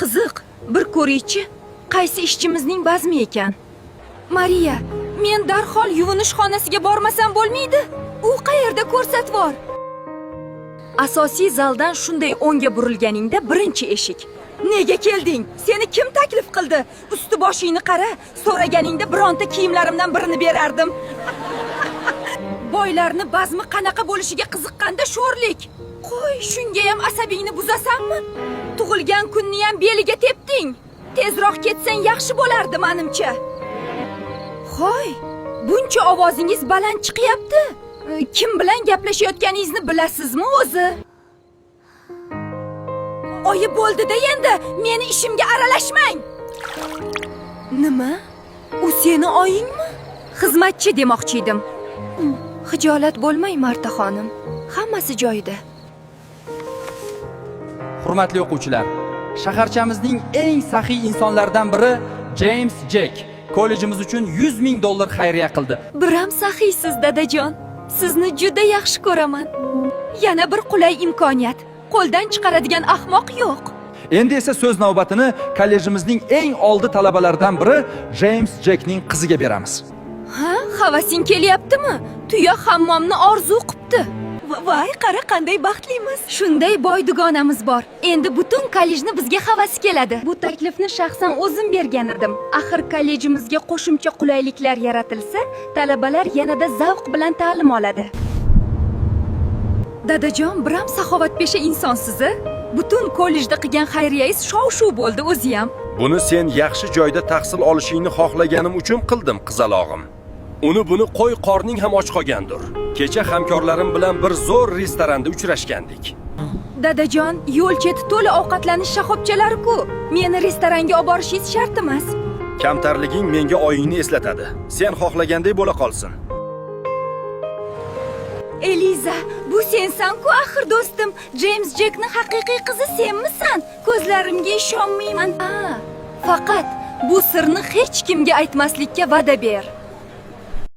Qiziq, bir ko'raychi, qaysi ishchimizning bazmi ekan? Mariya, men darhol yuvinish xonasiga bormasam bo'lmaydi. U qayerda, ko'rsatvor. Asosiy zaldan shunday o'ngga burilganingda birinchi eshik. Nega kelding? Seni kim taklif qildi? Usti boshingni qara. So'raganingda bironta kiyimlarimdan birini berardim. Boylarni bazmi qanaqa bo'lishiga qiziqqanda sho'rlik. Qo'y, shunga ham asabingni buzasanmi? Tug'ilgan kunni ham beliga tepding. Tezroq ketsang yaxshi bo'lardi menimcha. Hoy, buncha ovozingiz baland chiqyapti. Kim bilan gaplashayotganingizni bilasizmi o'zi? Oyi, bo'ldi-da endi, meni ishimga aralashmang. Nima? U seni oyingmi? Xizmatchi demoqchi edim. Xijolat bo'lmang, Marta xonim. Hammasi joyida. Hurmatli o'quvchilar, shaharchamizning eng saxiy insonlaridan biri Jeyms Jek kollejimiz uchun 100 ming dollar xayriya qildi. Biram saxiysiz, dadajon. Sizni juda yaxshi ko'raman. Yana bir qulay imkoniyat. Qo'ldan chiqaradigan ahmoq yo'q. Endi esa so'z navbatini kollejimizning eng oldi talabalaridan biri Jeyms Jekning qiziga beramiz. Ha, havasing kelyaptimi? Tuya hammomni orzu qipti. Voy, qara qanday baxtlimiz. Shunday boy dugonamiz bor. Endi butun kollejni bizga havasi keladi. Bu taklifni shaxsan o'zim bergan edim. Axir kollejimizga qo'shimcha qulayliklar yaratilsa, talabalar yanada zavq bilan ta'lim oladi. Dadajon, biram saxovatpesha insonsiz a? Butun kollejda qilgan xayriyangiz shov-shuv bo'ldi o'zi ham. Buni sen yaxshi joyda tahsil olishingni xohlaganim uchun qildim, qizalog'im. Uni buni qo'y, qorning ham och qolgandir. Kecha hamkorlarim bilan bir zo'r restoranda uchrashgandik. Dadajon, yo'l cheti to'la ovqatlanish shoxobchalari-ku. Meni restoranga olib borishingiz shart emas. Kamtarliging menga oyingni eslatadi. Sen xohlaganday bo'la qolsin. Eliza, bu sensan-ku axir, do'stim. Jeyms Jekni haqiqiy qizi senmisan? Ko'zlarimga ishonmayman. Ha, faqat bu sirni hech kimga aytmaslikka va'da ber.